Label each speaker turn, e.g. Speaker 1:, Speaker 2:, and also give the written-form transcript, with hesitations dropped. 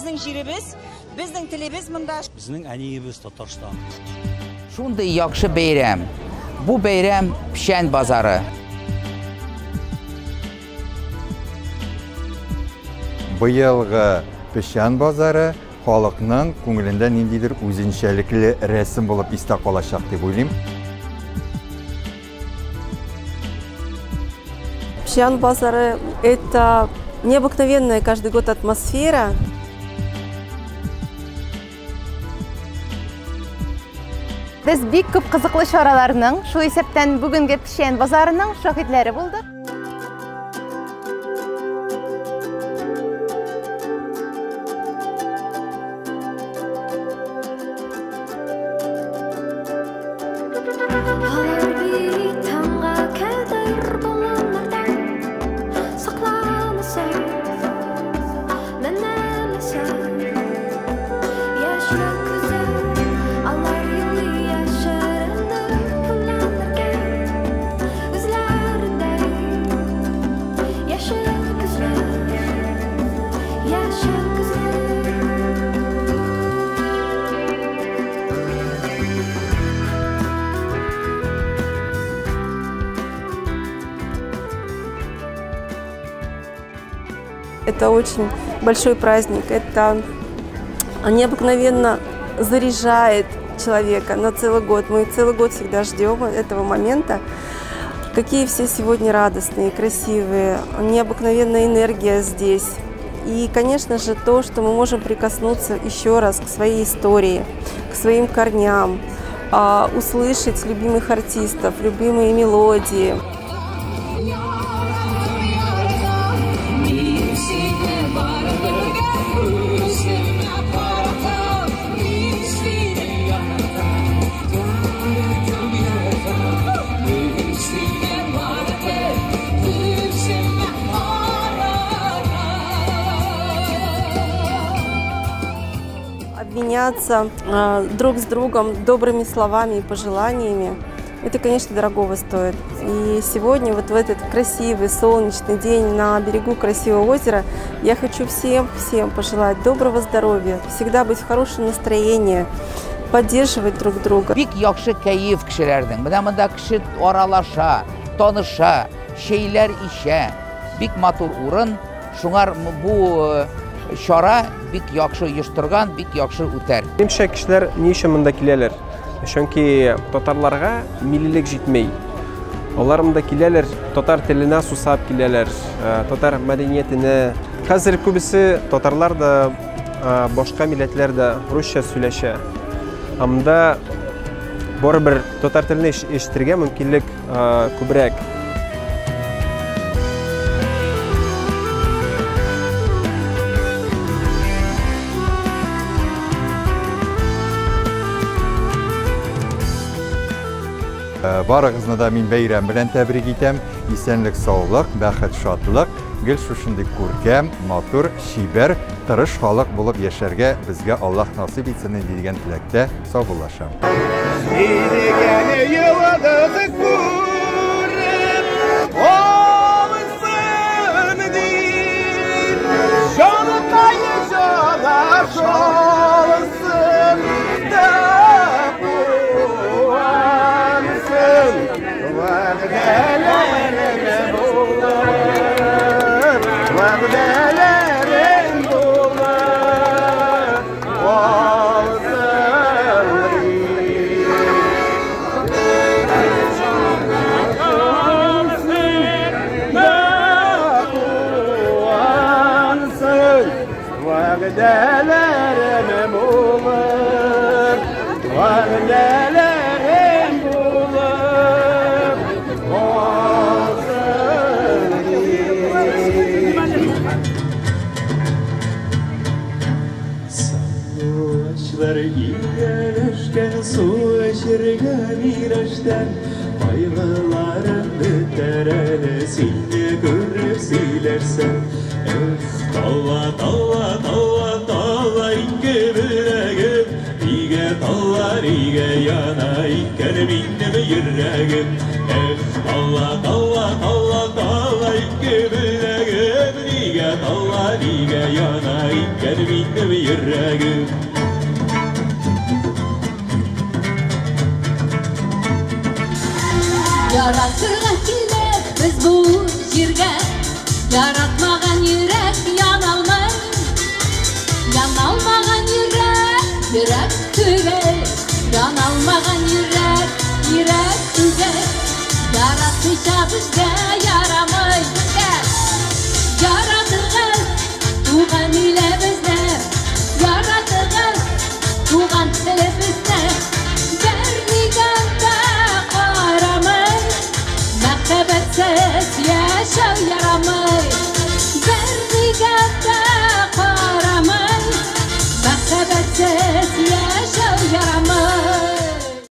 Speaker 1: Безнең җиребез, безнең телебез монда.
Speaker 2: Безнең әниебез Татарстан.
Speaker 3: Шундый яхшы бәйрәм. Бу бәйрәм Печән базары.
Speaker 4: Быелгы Печән базары халыкның күңелендә ниндидер үзенчәлекле рәсем булып истә калачак дип уйлыйм.
Speaker 5: Печән базары – это необыкновенная каждый год атмосфера.
Speaker 6: Без бик күп кызыклы чараларның, шул исәптән бүгенге Печән базарының шаһитләре булдык.
Speaker 5: Это очень большой праздник, это необыкновенно заряжает человека на целый год. Мы целый год всегда ждем этого момента. Какие все сегодня радостные, красивые, необыкновенная энергия здесь. И, конечно же, то, что мы можем прикоснуться еще раз к своей истории, к своим корням, услышать любимых артистов, любимые мелодии. Обменяться друг с другом добрыми словами и пожеланиями, это, конечно, дорогого стоит. И сегодня, вот в этот красивый солнечный день на берегу красивого озера, я хочу всем-всем пожелать доброго здоровья, всегда быть в хорошем настроении, поддерживать друг друга.
Speaker 3: Бик яхшы кәеф кешеләрнең. Менә монда кеше аралаша, таныша, чәйләр эчә. Бик матур урын. Шуңар бу чара бик яхшы оештырган, бик яхшы үтәр.
Speaker 7: Минемчә, кешеләр ни өчен монда киләләр? Чөнки татарларга миллилек җитмәй. Алар монда киләләр, татар теленә сусап киләләр, татар мәдәниятенә. Хәзер күбесе татарлар да, башка милләтләр дә русча сөйләшә. Ә монда барыбер татар телене ишетергә мөмкинлек күбрәк.
Speaker 4: Барыгызны да мин бәйрәм белән тәбрик итәм. Исәнлек, саулык, бәхет, шатлык, гел шушындый күркәм, матур, чибәр, тырыш халык булып яшәргә безгә Аллаһ насыйп итсен дигән теләктә саубуллашам.
Speaker 8: Кайгыларым бетәр әле сине күреп сөйләрсәм. Эх, тала, тала, тала, тала ике беләгем, нигә тала, нигә яна икән минем йөрәгем. Эх, тала, тала, тала, тала ике беләгем, нигә тала, нигә яна икән минем минем йөрәгем.
Speaker 9: Яратырга килдек без бу җиргә, яратмаган йөрәк яналмый. Яналмаган йөрәк, йөрәк түгел, яналмаган йөрәк, йөрәк түгел. Яратмыйча безгә ярамый безгә. Яратырга туган илебез.